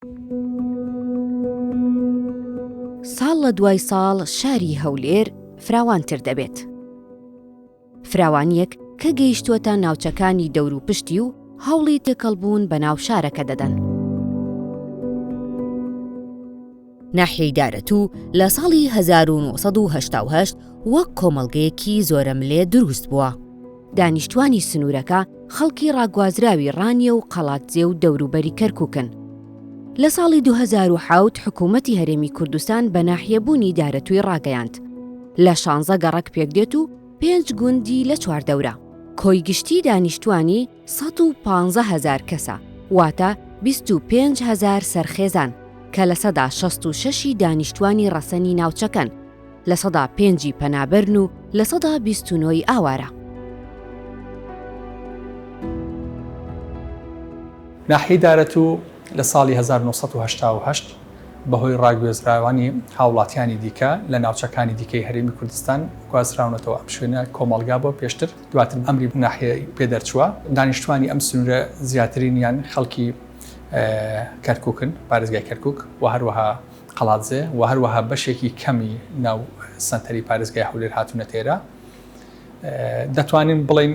ساڵ لە دوای ساڵ شاری هەولێر فراوانتر دەبێت. فراوانییەک کە گەیشتووەتە ناوچەکانی دەوروپشتی و هەوڵی تێکەڵبوون بە ناو شارەکە دەدەن. ناحیەی دارەتوو لە ساڵی 1988 وەک کۆمەڵگەیەکی زۆرەملێ دروست بووە. دانیشتوانی سنوورەکە خەڵکی ڕاگوازراوی ڕانیە و قەڵادزێ و دەوروبەری کەرکووکن. لە ساڵی 2007 حکوومەتی هەرێمی کوردستان بە ناحیەبوونی دارەتووی ڕاگەیاند. لە شانزە گەڕەک پێکدێت و پێنج گوندی لە چواردەورە. کۆی گشتی دانیشتوانی 115 هەزار کەسە، واتە 25 هەزار سەر خێزان، کە 66%ی دانیشتوانی ڕەسەنی ناوچەکەن، 5%ی پەنابەرن و 29%ی ئاوارە. ناحیەی دارەتوو لە ساڵی 1988 بەهۆی ڕاگوێزراوانی هاوڵاتیانی دیکە لە ناوچەکانی دیکەی هەرێمی کوردستان گوازراونەتەوە ئەم شوێنە کۆمەڵگا بووە پێشتر، دواتر ئەمری ناحیەی پێ دەرچووە. دانیشتوانی ئەم سنوورە زیاترینیان خەڵکی کەرکووکن، پارێزگای کەرکووک و هەروەها قەڵادزێ و هەروەها بەشێکی کەمی ناو سەنتەری پارێزگای هەولێر هاتوونەتە ئێرە. دەتوانین بڵێین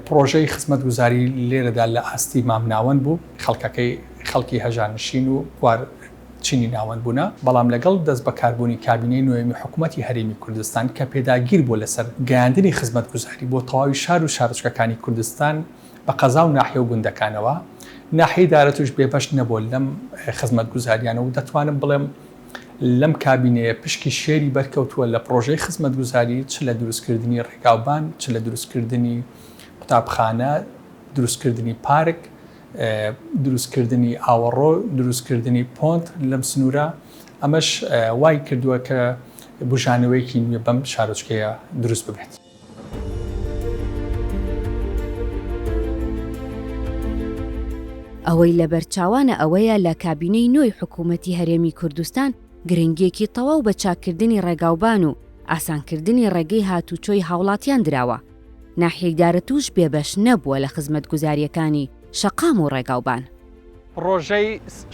پڕۆژەی خزمەتگوزاری لێرەدا لە ئاستی مامناوەند بوو، خەڵکەکەی خەڵکی هەژارنشین و خوار چینی ناوەند بوونە، بەڵام لەگەڵ دەستبەکاربوونی کابینەی نۆیەمی حکومەتی هەرێمی کوردستان کە پێداگیر بووە لەسەر گەیاندنی خزمەتگوزاری بۆ تەواوی شار و شارۆچکەکانی کوردستان بە قەزا و ناحیە و گوندەکانەوە، ناحیەی دارەتووش بێبەش نەبووە لەم خزمەتگوزاریانە و دەتوانم بڵێم لەم کابینەیە پشکی شێری بەرکەوتووە لە پڕۆژەی خزمەتگوزاری چ لە دروستکردنی ڕێگاوبان، چ لە دروستکردنی قوتابخانە، دروستکردنی پارک، دروستکردنی ئاوەڕۆ، دروستکردنی پۆند لەم سنوورە، ئەمەش وای کردووە کە بوژانەوەیەکی نوێ بەم شارۆچکەیە دروست ببێت. ئەوەی لەبەرچاوانە ئەوەیە لە کابینەی نۆی حکوومەتی هەرێمی کوردستان گرنگییەکی تەواو بە چاککردنی ڕێگاوبان و ئاسانکردنی ڕێگەی هاتووچۆی هاوڵاتیان دراوە، ناحیەی دارەتووش بێبەش نەبووە لە خزمەتگوزارییەکانی شەقام و ڕێگاوبان. پڕۆژەی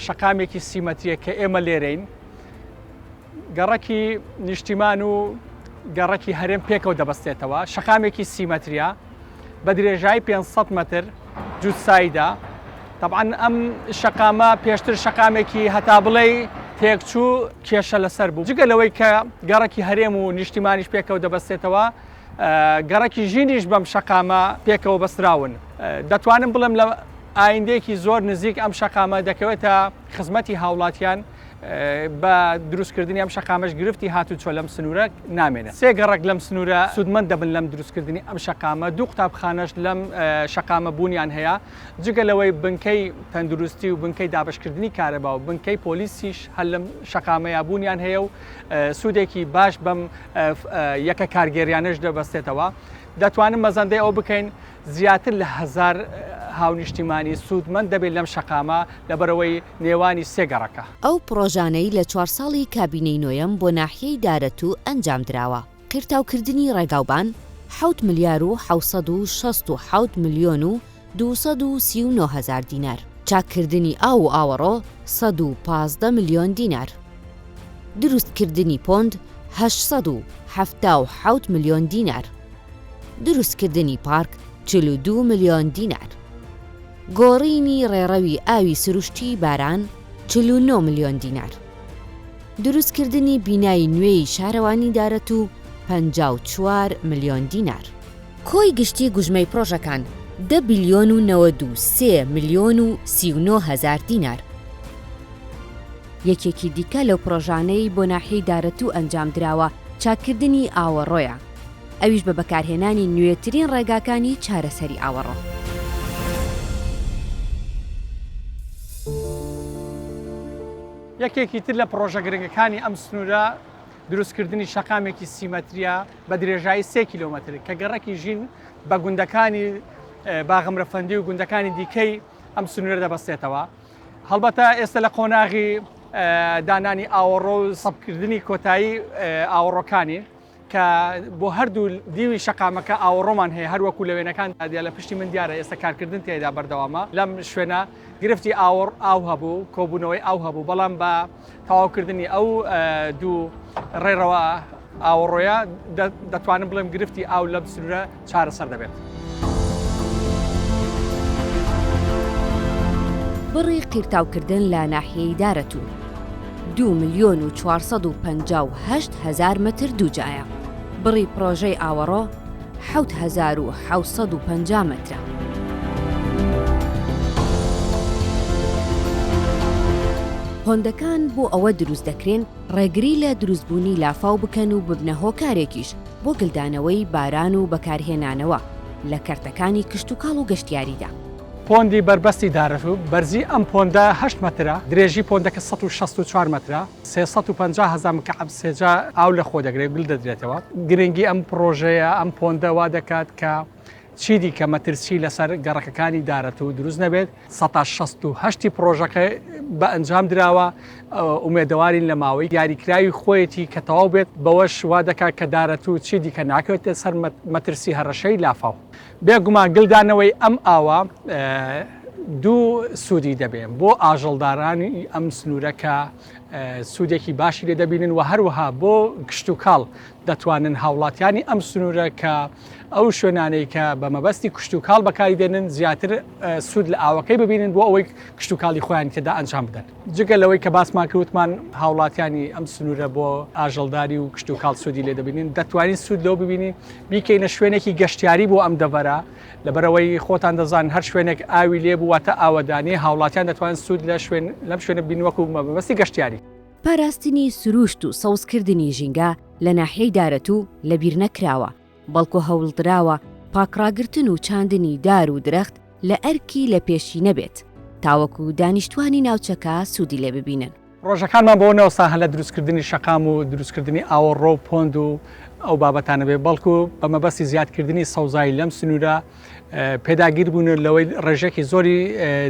شەقامێکی سی مەتریە کە ئێمە لێرەین، گەڕەکی نیشتیمان و گەڕەکی هەرێم پێکەوە دەبەستێتەوە، شەقامێکی سی مەتریە بە درێژایی 500 مەتر جووتسایدە. تەبعەن ئەم شەقامە پێشتر شەقامێکی هەتا بڵێی تێکچوو کێشە لەسەر بوو، جگە لەوەی کە گەڕەکی هەرێم و نیشتیمانیش پێکەوە دەبەستێتەوە، گەڕەکی ژینیش بەم شەقامە پێکەوە بەستراون. دەتوانم بڵێم لە ئایندەیەکی زۆر نزیک ئەم شەقامە دەکەوێتە خزمەتی هاوڵاتیان، بە دروستکردنی ئەم شەقامەش گرفتی هاتوچۆ لەم سنوورە نامێنێت. سێ گەڕەک لەم سنوورە سوودمەند دەبن لەم دروستکردنی ئەم شەقامە، دوو قوتابخانەش لەم شەقامە بوونیان هەیە، جگە لەوەی بنکەی تەندروستی و بنکەی دابەشکردنی کارەبا و بنکەی پۆلیسیش هەر لەم شەقامەیە بوونیان هەیە و سوودێکی باش بەم یەکە کارگێریانەش دەبەستێتەوە. دەتوانم مەزەندەی ئەوە بکەین زیاتر لە هەزار هاونیشتیمانی سوودمەند دەبێت لەم شەقامە لەبەرئەوەی نێوانی سێ گەڕەکە. ئەو پڕۆژانەی لە چوار ساڵی کابینەی نۆیەم بۆ ناحیەی دارەتوو ئەنجامدراوە، قیرتاوکردنی ڕێگاوبان، حەوت ملیار و 767 ملیۆن و 239 هەزار دینار، چاککردنی ئاو و ئاوەڕۆ، 115 ملیۆن دینار، دروستکردنی پۆند، 877 ملیۆن دینار. دروستکردنی پارک 42 ملیۆن دینار. گۆڕینی ڕێڕەوی ئاوی سروشتیی باران 49 ملیۆن دینار. دروستکردنی بینای نوێی شارەوانی دارەتوو 54 ملیۆن دینار. کۆی گشتی گوژمەی پڕۆژەکان دە بلیۆن و 93 ملیۆن و 39 هەزار دینار. یەکێکی دیکە لەو پڕۆژانەی بۆ ناحیەی دارەتوو ئەنجامدراوە چاککردنی ئاوەڕۆیە. ئەویش بە بەکارهێنانی نوێترین ڕێگاکانی چارەسەری ئاوەڕۆ. یەکێکی تر لە پڕۆژە گرنگەکانی ئەم سنوورە دروستکردنی شەقامێکی سی مەترییە بە درێژایی سێ کیلۆمەتر کە گەڕەکی ژین بە گوندەکانی باغمرەفەندی و گوندەکانی دیکەی ئەم سنوورە دەبەستێتەوە. هەڵبەتە ئێستا لە قۆناغی دانانی ئاوەڕۆ و سەبکردنی کۆتایی ئاوەڕۆکانی. کە بۆ هەردوو دیوی شەقامەکە ئاوەڕۆمان هەیە هەروەکو لە وێنەکاندا دیارە لە پشتی من دیارە ئێستا کارکردن تێیدا بەردەوامە لەم شوێنە گرفتی ئاوەڕ ئاو هەبوو کۆبوونەوەی ئاو هەبوو بەڵام بە تەواوکردنی ئەو دوو ڕێڕەوە ئاوەڕۆیە دەتوانم بڵێم گرفتی ئاو لەم سنوورە چارەسەر دەبێت. بڕی قیرتاوکردن لە ناحیەی دارەتوو 2 458 000 مەتر دووجایە، بڕی پڕۆژەی ئاوەڕۆ 7750 مەترە. پۆندەکان بۆ ئەوە دروست دەکرێن ڕێگری لە دروستبوونی لافاو بکەن و ببنە هۆکارێکیش بۆ گلدانەوەی باران و بەکارهێنانەوە لە کەرتەکانی کشتوکاڵ و گەشتیاریدا. پۆندی بەربەستی دارەتوو، بەرزی ئەم پۆندە هەشت مەترە، درێژی پۆندەکە 164 مەترە، 350 هەزار مکعب سێجا ئاو لەخۆ دەگرێت، گل دەدرێتەوە. گرنگی ئەم پڕۆژەیە، ئەم پۆندە وا دەکات کە چیدیکە مەترسی لەسەر گەڕەکەکانی دارەتوو دروست نەبێت. 68% ی پڕۆژەکە بە ئەنجام دراوە، ئومێدەوارین لە ماوەی دیاریکراوی خۆیەتی کە تەواو بێت، بەوەش وا دەکات کە دارەتوو چیدیکە ناکەوێتە سەر مەترسی هەڕەشەی لافاو. بێگومان گلدانەوەی ئەم ئاوە دوو سوودی دەبێت بۆ ئاژەڵدارانی ئەم سنوورە کە سوودێکی باشی لێ دەبینن و هەروەها بۆ کشتوکاڵ دەتوانن هاوڵاتیانی ئەم سنوورە کە ئەو شوێنانەی کە بە مەبەستی کشتوکاڵ بەکاری دێنن زیاتر سوود لە ئاوەکەی ببینن بۆ ئەوەی کشتوکاڵی خۆیان تێدا ئەنجام بدەن. جگە لەوەی کە باسمان کرد وتمان هاوڵاتیانی ئەم سنوورە بۆ ئاژەڵداری و کشتوکاڵ سوودی لێ دەبینن دەتوانین سوود لەو ببینین بیکەینە شوێنێکی گەشتیاری بۆ ئەم دەڤەرە لەبەرئەوەی خۆتان دەزانن هەر شوێنێک ئاوی لێ بوو واتە ئاوەدانی هاوڵاتیان دەتوانن سوود لە شوێن لەم شوێنە ببینن وەکو مەبەستی گەشتیاری. پاراستنی سرووشت و سەوزکردنی ژینگە لە ناحیەی دارەتوو لەبیرنەکراوە، بەڵکو هەوڵدراوە پاکڕاگرتن و چاندنی دار و درەخت لە ئەرکی لەپێشینە بێت، تاوەکو دانیشتوانی ناوچەکە سوودی لێ ببینن. ڕۆژەکانمان بەوە نەوەستا هەر لە دروستکردنی شەقام و دروستکردنی ئاوەڕۆ و پۆند و ئەو بابەتانە بێت، بەڵکو بە مەبەستی زیادکردنی سەوزایی لەم سنوورە پێداگیر بوون لەوەی ڕێژەیەکی زۆری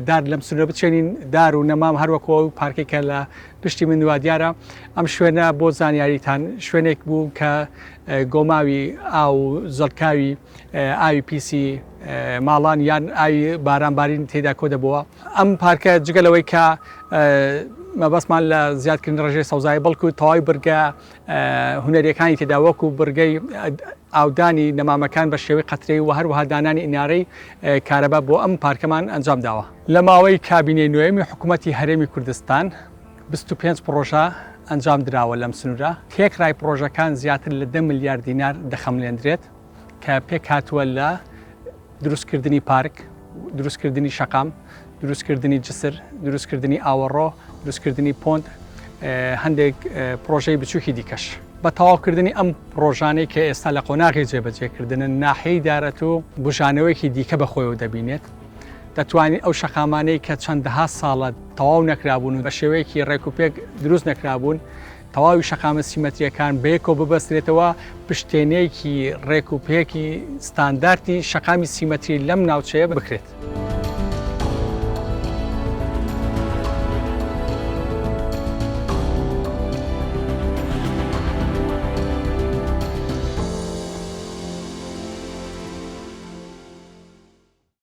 دار لەم سنوورە بچێنین، دار و نەمام هەروەکو ئەو پارکەی کە لە پشتی من وا دیارە. ئەم شوێنە بۆ زانیاریتان شوێنێک بوو کە گۆماوی ئاو و زەلکاوی ئاوی پیسی ماڵان یان ئاوی بارانبارین تێدا کۆدەبۆوە. ئەم پارکە جگە لەوەی کە مەبەستمان لە زیادکردنی ڕێژەی سەوزایی بەڵکو تەواوی بڕگە هونەریەکانی تێدا وەکو بڕگەی ئاودانی نەمامەکان بە شێوەی قەترەی و هەروەها دانانی ئینارەی کارەبا بۆ ئەم پارکەمان ئەنجام داوە. لە ماوەی کابینەی نۆیەمی حکوومەتی هەرێمی کوردستان 25 پڕۆژە ئەنجام دراوە لەم سنوورە، تێکڕای پڕۆژەکان زیاتر لە دە ملیار دینار دەخەملێندرێت کە پێکهاتووە لە دروستکردنی پارک، دروستکردنی شەقام، دروستکردنی جسر، دروستکردنی ئاوەڕۆ، دروستکردنی پۆند، هەندێک پڕۆژەی بچووکی دیکەش. بە تەواوکردنی ئەم پڕۆژانەی کە ئێستا لە قۆناغی جێبەجێکردنن، ناحیەی دارەتوو بوژانەوەیەکی دیکە بە خۆیەوە دەبینێت. دەتوانین ئەو شەقامانەی کە چەندەها ساڵە تەواو نەکرابوون و بە شێوەیەکی ڕێکوپێک دروست نەکرابوون، تەواوی شەقامە سیمەترییەکان بەیەکەوە ببەسترێتەوە، پشتێنەیەکی ڕێک و پێکی ستاندارتی شەقامی سیمەتری لەم ناوچەیە بکرێت.